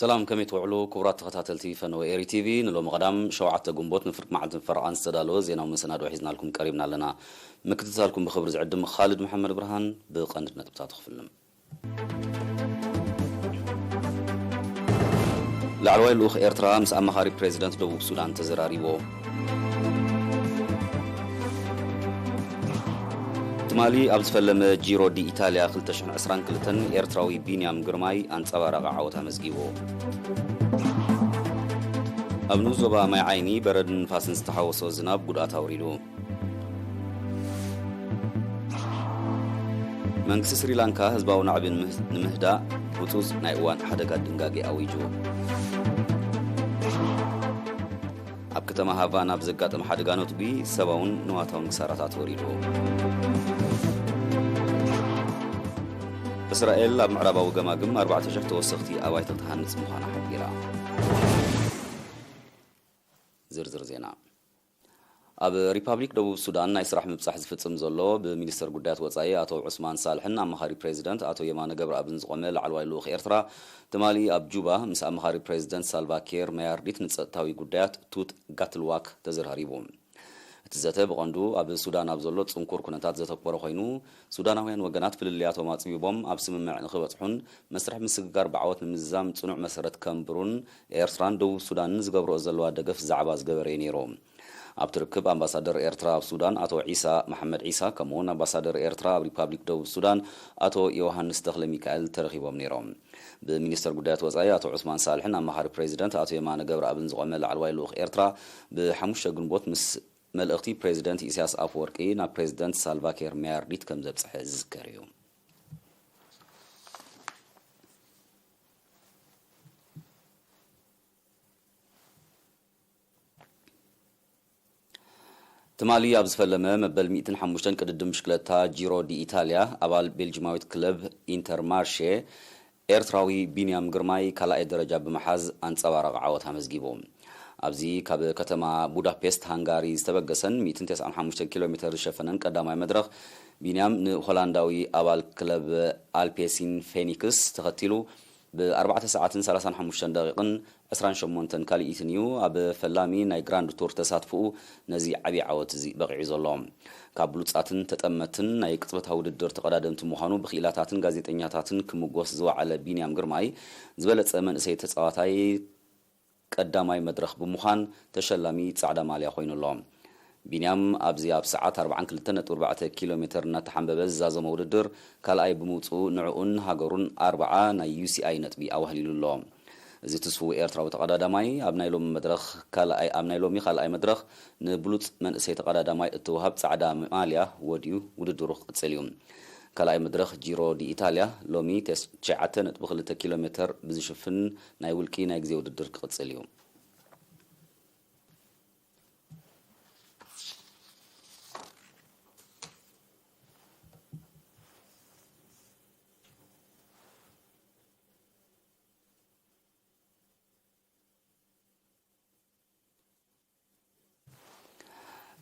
ሰላም፣ ከመይ ትውዕሉ ክቡራት ተኸታተልቲ ፈነወ ኤሪ ቲቪ? ንሎሚ ቀዳም ሸውዓተ ግንቦት ንፍርቂ መዓልትን ፈረቓን ዝተዳለወ ዜናዊ መሰናድኦ ሒዝናልኩም ቀሪብና ኣለና። ምክትታልኩም ብኽብሪ ዝዕድም ካልድ መሓመድ ብርሃን። ብቐንዲ ነጥብታቱ ክፍልም። ላዕለዋይ ልኡኽ ኤርትራ ምስ ኣማኻሪ ፕሬዚደንት ደቡብ ሱዳን ተዘራሪቦ። ትማሊ ኣብ ዝፈለመ ጂሮ ዲ ኢታልያ ክልተ ሽሕን ዕስራን ክልተን ኤርትራዊ ቢንያም ግርማይ ኣንጸባራቒ ዓወት ኣመዝጊቡ። ኣብ ንኡስ ዞባ ማይ ዓይኒ በረድን ንፋስን ዝተሓወሶ ዝናብ ጉድኣት ኣውሪዱ። መንግስቲ ስሪላንካ ህዝባዊ ናዕቢ ንምህ-፣ ንምህዳእ ህጹጽ ናይ እዋን ሓደጋ ድንጋጌ ኣዊጁ። ኣብ ከተማ ሃቫና ብዘጋጠመ ሓደጋ ነጥቢ ሰብኣውን ንዋታውን ክሳራታት ወሪዱ። እስራኤል ኣብ ምዕራባዊ ገማግም ኣርባዕተ ሽሕ ተወሰኽቲ ኣባይቲ ክትሃንጽ ምዃና ሓቢራ። ዝርዝር ዜና። ኣብ ሪፓብሊክ ደቡብ ሱዳን ናይ ስራሕ ምብጻሕ ዝፍጽም ዘሎ ብሚኒስተር ጉዳያት ወጻኢ ኣቶ ዑስማን ሳልሕን ኣማኻሪ ፕሬዚደንት ኣቶ የማነ ገብረኣብን ዝቖመ ላዕለዋይ ልኡኽ ኤርትራ፣ ትማሊ ኣብ ጁባ ምስ ኣማኻሪ ፕሬዚደንት ሳልቫ ኪር ማያርዲት ንጸጥታዊ ጉዳያት ቱት ጋትልዋክ ተዘራሪቡ። እቲ ዘተ ብቐንዱ ኣብ ሱዳን ኣብ ዘሎ ጽንኩር ኩነታት ዘተኮረ ኮይኑ፣ ሱዳናውያን ወገናት ፍልልያቶም ኣጽቢቦም ኣብ ስምምዕ ንኽበጽሑን መስርሕ ምስግጋር ብዓወት ንምዝዛም ጽኑዕ መሰረት ከንብሩን ኤርትራን ደቡብ ሱዳንን ዝገብርኦ ዘለዋ ደገፍ ዛዕባ ዝገበረ እዩ ነይሩ። ኣብቲ ርክብ ኣምባሳደር ኤርትራ ኣብ ሱዳን ኣቶ ዒሳ መሓመድ ዒሳ፣ ከምኡ'ውን ኣምባሳደር ኤርትራ ኣብ ሪፓብሊክ ደቡብ ሱዳን ኣቶ ዮሃንስ ተኽለ ሚካኤል ተረኺቦም ነይሮም። ብሚኒስተር ጉዳያት ወጻኢ ኣቶ ዑስማን ሳልሕን ኣማኻሪ ፕሬዚደንት ኣቶ የማነ ገብረኣብን ዝቖመ ላዕለዋይ ልኡኽ ኤርትራ ብሓሙሽተ ግንቦት ምስ መልእኽቲ ፕሬዚደንት ኢሳያስ ኣፈወርቂ ናብ ፕሬዚደንት ሳልቫ ኪር ማያርዲት ከም ዘብጽሐ ዝዝከር እዩ። ትማሊ ኣብ ዝፈለመ መበል ሚእትን ሓሙሽተን ቅድድም ብሽክለታ ጂሮ ዲ ኢታልያ፣ ኣባል ቤልጂማዊት ክለብ ኢንተርማርሼ ኤርትራዊ ቢንያም ግርማይ ካልኣይ ደረጃ ብምሓዝ ኣንጸባራቒ ዓወት ኣመዝጊቡ። ኣብዚ ካብ ከተማ ቡዳፔስት ሃንጋሪ ዝተበገሰን ሚእትን ተስዓን ሓሙሽተን ኪሎ ሜተር ዝሸፈነን ቀዳማይ መድረኽ፣ ቢንያም ንሆላንዳዊ ኣባል ክለብ ኣልፔሲን ፌኒክስ ተኸቲሉ ብ ኣርባዕተ ሰዓትን ሰላሳን ሓሙሽተን ደቂቕን ዕስራን ሸሞንተን ካልኢትን እዩ ኣብ ፈላሚ ናይ ግራንድ ቱር ተሳትፎኡ ነዚ ዓቢ ዓወት እዚ በቒዑ ዘሎ። ካብ ብሉጻትን ተጠመትን ናይ ቅጽበታዊ ውድድር ተቐዳደምቲ ምዃኑ ብክኢላታትን ጋዜጠኛታትን ክምጎስ ዝወዓለ ቢንያም ግርማይ፣ ዝበለጸ መንእሰይ ተጻዋታይ ቀዳማይ መድረኽ ብምዃን ተሸላሚ ጻዕዳ ማልያ ኮይኑ ኣሎ። ቢንያም ኣብዚ ኣብ ሰዓት ኣርባዓን ክልተን ነጥቢ ኣርባዕተ ኪሎ ሜተር እናተሓንበበ ዝዛዘሞ ውድድር ካልኣይ ብምውጽኡ ንዕኡን ሃገሩን ኣርብዓ ናይ ዩ ሲ ኣይ ነጥቢ ኣዋህሊሉ ኣሎ። እዚ ትስፉው ኤርትራዊ ተቐዳዳማይ ኣብ ናይ ሎሚ መድረኽ ካልኣይ፣ ኣብ ናይ ሎሚ ካልኣይ መድረኽ ንብሉጽ መንእሰይ ተቐዳዳማይ እትወሃብ ጻዕዳ ማልያ ወድዩ ውድድሩ ክቕጽል እዩ። ካልኣይ መድረኽ ጂሮ ዲ ኢታልያ ሎሚ ተስዓተ ነጥቢ ክልተ ኪሎ ሜተር ብዝሽፍን ናይ ውልቂ ናይ ግዜ ውድድር ክቕጽል እዩ።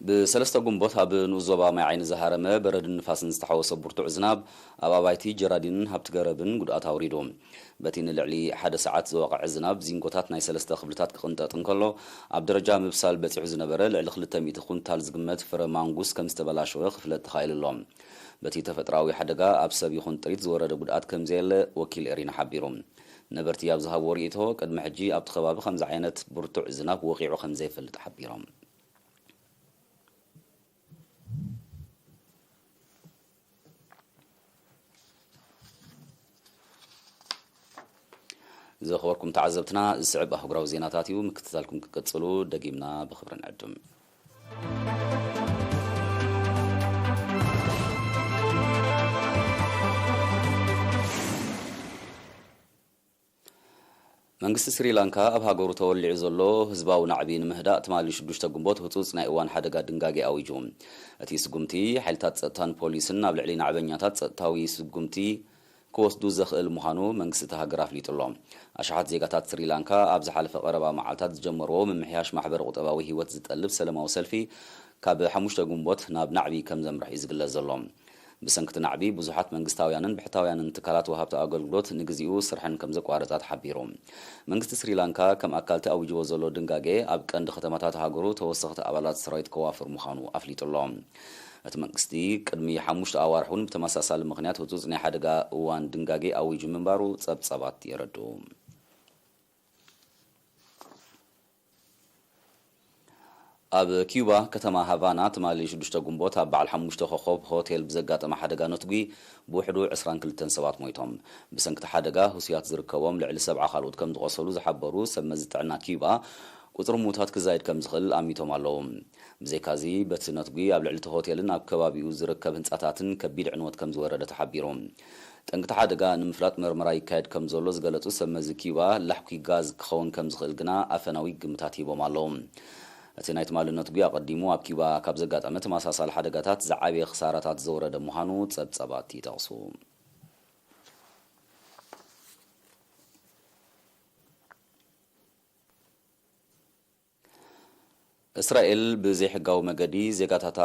ብሰለስተ ግንቦት ኣብ ንኡስ ዞባ ማይ ዓይኒ ዝሃረመ በረድን ንፋስን ዝተሓወሶ ብርቱዕ ዝናብ ኣብ ኣባይቲ ጀራዲንን ሃብቲ ገረብን ጉድኣት ኣውሪዱ። በቲ ንልዕሊ ሓደ ሰዓት ዝወቕዐ ዝናብ ዚንጎታት ናይ ሰለስተ ክፍልታት ክቕንጠጥ እንከሎ፣ ኣብ ደረጃ ምብሳል በጺሑ ዝነበረ ልዕሊ ክልተ ሚእቲ ኩንታል ዝግመት ፍረ ማንጉስ ከም ዝተበላሸወ ክፍለጥ ተኻኢሉ ኣሎ። በቲ ተፈጥሮኣዊ ሓደጋ ኣብ ሰብ ይኹን ጥሪት ዝወረደ ጉድኣት ከም ዘየለ ወኪል ኤሪና ሓቢሩ። ነበርቲ ኣብ ዝሃብዎ ርእይቶ፣ ቅድሚ ሕጂ ኣብቲ ከባቢ ከምዚ ዓይነት ብርቱዕ ዝናብ ወቒዑ ከም ዘይፈልጥ ሓቢሮም። ዝኸበርኩም ተዓዘብትና፣ ዝስዕብ ኣህጉራዊ ዜናታት እዩ። ምክትታልኩም ክቅጽሉ ደጊምና ብኽብሪ ንዕድም። መንግስቲ ስሪላንካ ኣብ ሃገሩ ተወሊዑ ዘሎ ህዝባዊ ናዕቢ ንምህዳእ ትማሊ ሽዱሽተ ግንቦት ህጹጽ ናይ እዋን ሓደጋ ድንጋጌ ኣዊጁ። እቲ ስጉምቲ፣ ሓይልታት ጸጥታን ፖሊስን ኣብ ልዕሊ ናዕበኛታት ጸጥታዊ ስጉምቲ ክወስዱ ዘኽእል ምዃኑ መንግስቲ እታ ሃገር ኣፍሊጡ ኣሎ። ኣሽሓት ዜጋታት ስሪላንካ ኣብ ዝሓለፈ ቀረባ መዓልታት ዝጀመርዎ ምምሕያሽ ማሕበረ ቁጠባዊ ህይወት ዝጠልብ ሰለማዊ ሰልፊ፣ ካብ ሓሙሽተ ግንቦት ናብ ናዕቢ ከም ዘምርሕ እዩ ዝግለጽ ዘሎ። ብሰንክቲ ናዕቢ ብዙሓት መንግስታውያንን ብሕታውያንን ትካላት ወሃብቲ ኣገልግሎት ንግዚኡ ስርሐን ከም ዘቋረጻ ተሓቢሩ። መንግስቲ ስሪላንካ ከም ኣካል ተኣዊጅዎ ዘሎ ድንጋጌ ኣብ ቀንዲ ከተማታት ሃገሩ ተወሰኽቲ ኣባላት ሰራዊት ከዋፍር ምዃኑ ኣፍሊጡ ኣሎ። እቲ መንግስቲ ቅድሚ ሓሙሽተ ኣዋርሕ እውን ብተመሳሳሊ ምኽንያት ህጹጽ ናይ ሓደጋ እዋን ድንጋጌ ኣዊጁ ምንባሩ ጸብጻባት የረድኡ። ኣብ ኪዩባ ከተማ ሃቫና ትማሊ ሽዱሽተ ግንቦት ኣብ በዓል ሓሙሽተ ኮኾብ ሆቴል ብዘጋጠመ ሓደጋ ነትጒ ብውሕዱ ዕስራን ክልተን ሰባት ሞይቶም። ብሰንክቲ ሓደጋ ህሱያት ዝርከቦም ልዕሊ ሰብዓ ካልኦት ከም ዝቖሰሉ ዝሓበሩ ሰብ መዚ ጥዕና ኪዩባ፣ ቁጽሪ ምዉታት ክዛይድ ከም ዝኽእል ኣሚቶም ኣለዉ። ብዘይካዚ በቲ ነትጒ ኣብ ልዕሊ እቲ ሆቴልን ኣብ ከባቢኡ ዝርከብ ህንጻታትን ከቢድ ዕንወት ከም ዝወረደ ተሓቢሩ። ጠንቅቲ ሓደጋ ንምፍላጥ መርመራ ይካየድ ከም ዘሎ ዝገለጹ ሰብ መዚ ኪዩባ፣ ላሕኲ ጋዝ ክኸውን ከም ዝኽእል ግና ኣፈናዊ ግምታት ሂቦም ኣለዉ። እቲ ናይ ትማሊ ነትጒ ኣቐዲሙ ኣብ ኪዩባ ካብ ዘጋጠመ ተመሳሳሊ ሓደጋታት ዝዓበየ ክሳራታት ዘውረደ ምዃኑ ጸብጻባት ይጠቕሱ። እስራኤል ብዘይሕጋዊ መገዲ ዜጋታታ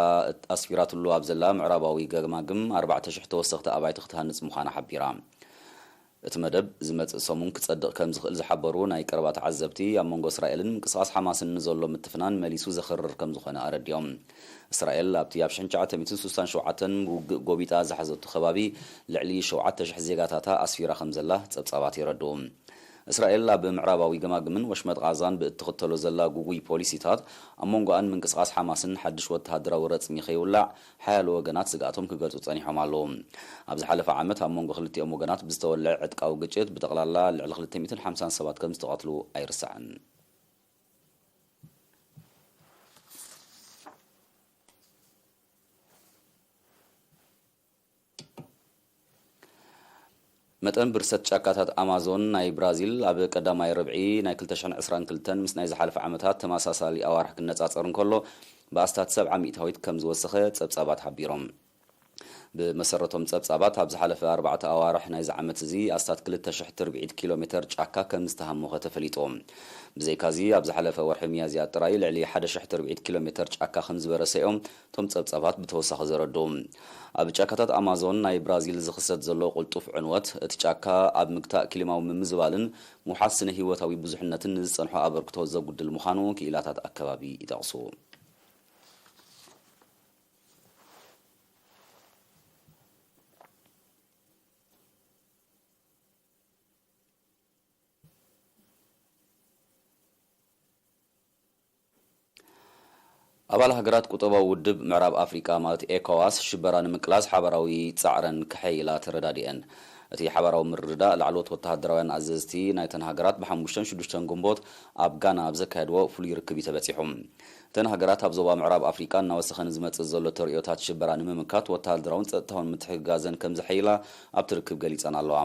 ኣስፊራትሉ ኣብ ዘላ ምዕራባዊ ገማግም ኣርባዕተ ሽሕ ተወሰኽቲ ኣባይቲ ክትሃንጽ ምዃና ሓቢራ። እቲ መደብ ዝመጽእ ሰሙን ክጸድቕ ከም ዝኽእል ዝሓበሩ ናይ ቀረባ ተዓዘብቲ፣ ኣብ መንጎ እስራኤልን ምንቅስቓስ ሓማስን ንዘሎ ምትፍናን መሊሱ ዘኽርር ከም ዝኾነ ኣረዲኦም። እስራኤል ኣብቲ ኣብ ሽሕን ትሽዓተ ሚእትን ስሳን ሸውዓተን ውግእ ጎቢጣ ዝሓዘቱ ከባቢ ልዕሊ ሸውዓተ ሽሕ ዜጋታታ ኣስፊራ ከም ዘላ ጸብጻባት የረድኡ። እስራኤል ኣብ ምዕራባዊ ገማግምን ወሽመጥ ቓዛን ብእትኽተሎ ዘላ ጉጉይ ፖሊሲታት፣ ኣብ መንጎኣን ምንቅስቓስ ሓማስን ሓድሽ ወተሃደራዊ ረጽሚ ከይውላዕ፣ ሓያሎ ወገናት ስግኣቶም ክገልጹ ጸኒሖም ኣለዉ። ኣብ ዝሓለፈ ዓመት ኣብ መንጎ ክልቲኦም ወገናት ብዝተወልዐ ዕጥቃዊ ግጭት፣ ብጠቕላላ ልዕሊ ክልተ ሚእትን ሓምሳን ሰባት ከም ዝተቐትሉ ኣይርሳዕን። መጠን ብርሰት ጫካታት ኣማዞን ናይ ብራዚል ኣብ ቀዳማይ ርብዒ ናይ ክልተ ሽሕን ዕስራን ክልተን ምስ ናይ ዝሓለፈ ዓመታት ተመሳሳሊ ኣዋርሕ ክነጻጸር እንከሎ፣ ብኣስታት ሰብዓ ሚእታዊት ከም ዝወሰኸ ጸብጻባት ሓቢሮም። ብመሰረቶም ጸብጻባት፣ ኣብ ዝሓለፈ ኣርባዕተ ኣዋርሕ ናይዚ ዓመት እዚ ኣስታት ክልተ ሽሕ ትርብዒት ኪሎ ሜተር ጫካ ከም ዝተሃሞኸ ተፈሊጡ። ብዘይካዚ፣ ኣብ ዝሓለፈ ወርሒ ሚያዝያ ጥራይ ልዕሊ ሓደ ሽሕ ትርብዒት ኪሎ ሜተር ጫካ ከም ዝበረሰ እዮም እቶም ጸብጻባት ብተወሳኺ ዘረድኡ። ኣብ ጫካታት ኣማዞን ናይ ብራዚል ዝኽሰት ዘሎ ቅልጡፍ ዕንወት፣ እቲ ጫካ ኣብ ምግታእ ክሊማዊ ምምዝባልን ምውሓስ ስነ ህይወታዊ ብዙሕነትን ንዝጸንሖ ኣበርክቶ ዘጉድል ምዃኑ ክኢላታት ኣከባቢ ይጠቕሱ። ኣባል ሃገራት ቁጠባዊ ውድብ ምዕራብ ኣፍሪቃ ማለት ኤኮዋስ ሽበራ ንምቅላስ ሓባራዊ ጻዕረን ከሐይላ ተረዳዲአን። እቲ ሓባራዊ ምርድዳእ ላዕለዎት ወተሃደራውያን ኣዘዝቲ ናይተን ሃገራት ብሓሙሽተን ሽዱሽተን ግንቦት ኣብ ጋና ኣብ ዘካየድዎ ፍሉይ ርክብ እዩ ተበጺሑ። እተን ሃገራት ኣብ ዞባ ምዕራብ ኣፍሪቃ እናወሰኸ ንዝመጽእ ዘሎ ተርእዮታት ሽበራ ንምምካት ወተሃደራውን ጸጥታውን ምትሕግጋዘን ከም ዘሐይላ ኣብቲ ርክብ ገሊጸን ኣለዋ።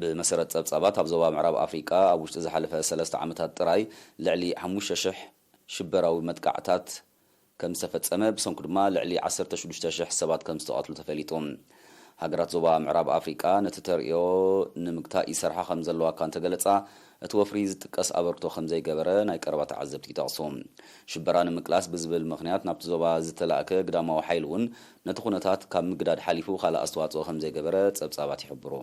ብመሰረት ጸብጻባት፣ ኣብ ዞባ ምዕራብ ኣፍሪቃ ኣብ ውሽጢ ዝሓለፈ ሰለስተ ዓመታት ጥራይ ልዕሊ ሓሙሽተ ሽሕ ሽበራዊ መጥቃዕታት ከም ዝተፈጸመ፣ ብሰንኩ ድማ ልዕሊ ዓሰርተ ሽዱሽተ ሽሕ ሰባት ከም ዝተቐትሉ ተፈሊጡ። ሃገራት ዞባ ምዕራብ ኣፍሪቃ ነቲ ተርእዮ ንምግታእ ይሰርሓ ከም ዘለዋ እኳ እንተገለጻ፣ እቲ ወፍሪ ዝጥቀስ ኣበርክቶ ከም ዘይገበረ ናይ ቀረባ ተዓዘብቲ ይጠቕሱ። ሽበራ ንምቅላስ ብዝብል ምኽንያት ናብቲ ዞባ ዝተላእከ ግዳማዊ ሓይሊ እውን ነቲ ኩነታት ካብ ምግዳድ ሓሊፉ ካልእ ኣስተዋጽኦ ከም ዘይገበረ ጸብጻባት ይሕብሩ።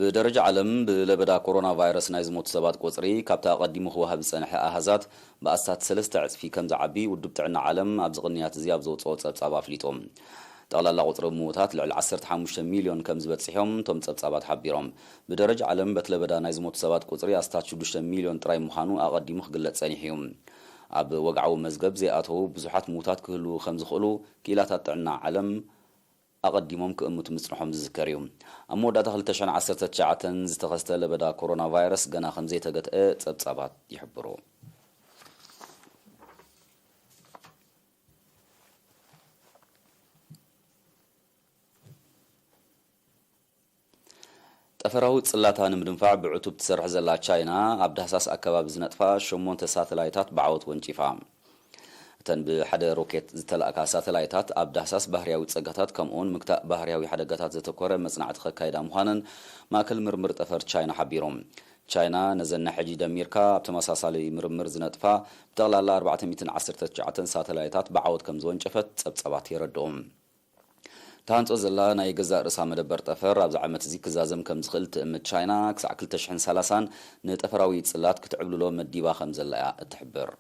ብደረጃ ዓለም ብለበዳ ኮሮና ቫይረስ ናይ ዝሞቱ ሰባት ቁጽሪ ካብቲ ኣቐዲሙ ክወሃብ ዝጸንሐ ኣሃዛት ብኣስታት ሰለስተ ዕጽፊ ከም ዝዓቢ ውድብ ጥዕና ዓለም ኣብዚ ቅንያት እዚ ኣብ ዘውጽኦ ጸብጻብ ኣፍሊጡ። ጠቕላላ ቁጽሪ ምዉታት ልዕሊ ዓሰርተ ሓሙሽተ ሚልዮን ከም ዝበጽሕ እዮም እቶም ጸብጻባት ሓቢሮም። ብደረጃ ዓለም በቲ ለበዳ ናይ ዝሞቱ ሰባት ቁጽሪ ኣስታት ሽዱሽተ ሚልዮን ጥራይ ምዃኑ ኣቐዲሙ ክግለጽ ጸኒሑ እዩ። ኣብ ወግዓዊ መዝገብ ዘይኣተዉ ብዙሓት ምዉታት ክህልዉ ከም ዝኽእሉ ክኢላታት ጥዕና ዓለም ኣቐዲሞም ክእምቱ ምጽንሖም ዝዝከር እዩ። ኣብ መወዳእታ ክልተ ሽሕን ዓሰርተ ትሽዓተን ዝተኸስተ ለበዳ ኮሮና ቫይረስ ገና ከም ዘይተገትአ ጸብጻባት ይሕብሩ። ጠፈራዊ ጽላታ ንምድንፋዕ ብዕቱብ ትሰርሕ ዘላ ቻይና፣ ኣብ ዳህሳስ ኣከባቢ ዝነጥፋ ሸሞንተ ሳተላይታት ብዓወት ወንጪፋ። እተን ብሓደ ሮኬት ዝተላእካ ሳተላይታት፣ ኣብ ዳህሳስ ባህርያዊ ጸጋታት፣ ከምኡውን ምግታእ ባህርያዊ ሓደጋታት ዘተኮረ መጽናዕቲ ከካይዳ ምዃነን ማእከል ምርምር ጠፈር ቻይና ሓቢሩ። ቻይና ነዘን ናይ ሕጂ ደሚርካ ኣብ ተመሳሳሊ ምርምር ዝነጥፋ ብጠቕላላ ኣርባዕተ ሚእትን ዓሰርተ ትሽዓተን ሳተላይታት ብዓወት ከም ዝወንጨፈት ጸብጻባት የረድኡ። ተሃንጾ ዘላ ናይ ገዛእ ርእሳ መደበር ጠፈር ኣብዚ ዓመት እዚ ክዛዘም ከም ዝኽእል ትእምት ቻይና፣ ክሳዕ ክልተ ሽሕን ሰላሳን ንጠፈራዊ ጽላት ክትዕብልሎ መዲባ ከም ዘላ እያ እትሕብር።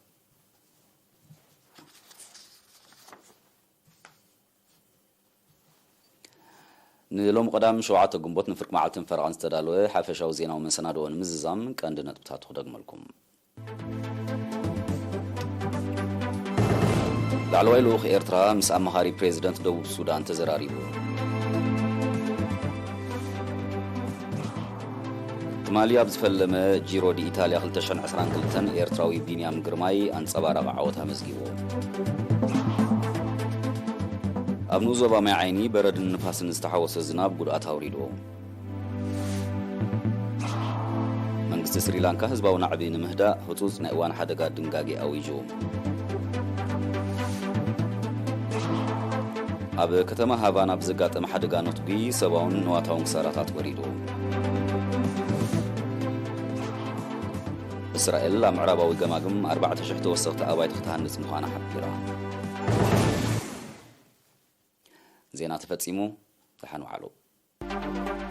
ንሎሚ ቀዳም ሸውዓተ ግንቦት ንፍርቂ መዓልትን ፈረቓን ዝተዳለወ ሓፈሻዊ ዜናዊ መሰናድኦ ንምዝዛም ቀንዲ ነጥብታቱ ክደግመልኩም። ላዕለዋይ ልኡኽ ኤርትራ ምስ ኣማኻሪ ፕሬዚደንት ደቡብ ሱዳን ተዘራሪቡ። ትማሊ ኣብ ዝፈለመ ጂሮ ዲ ኢታልያ ክልተ ሽሕን ዕስራን ክልተን ኤርትራዊ ቢንያም ግርማይ ኣንጸባራቒ ዓወት ኣመዝጊቡ። ኣብ ንኡስ ዞባ ማይ ዓይኒ በረድን ንፋስን ዝተሓወሰ ዝናብ ጉድኣት ኣውሪዱ። መንግስቲ ስሪላንካ ህዝባዊ ናዕቢ ንምህዳእ ህጹጽ ናይ እዋን ሓደጋ ድንጋጌ ኣዊጁ። ኣብ ከተማ ሃቫና ብዘጋጠመ ሓደጋ ነትጒ ሰብኣውን ንዋታውን ክሳራታት ወሪዱ። እስራኤል ኣብ ምዕራባዊ ገማግም ኣርባዕተ ሽሕ ተወሰኽቲ ኣባይቲ ክትሃንጽ ምዃና ሓቢራ። ዜና ተፈጺሙ። ደሓን ውዓሉ።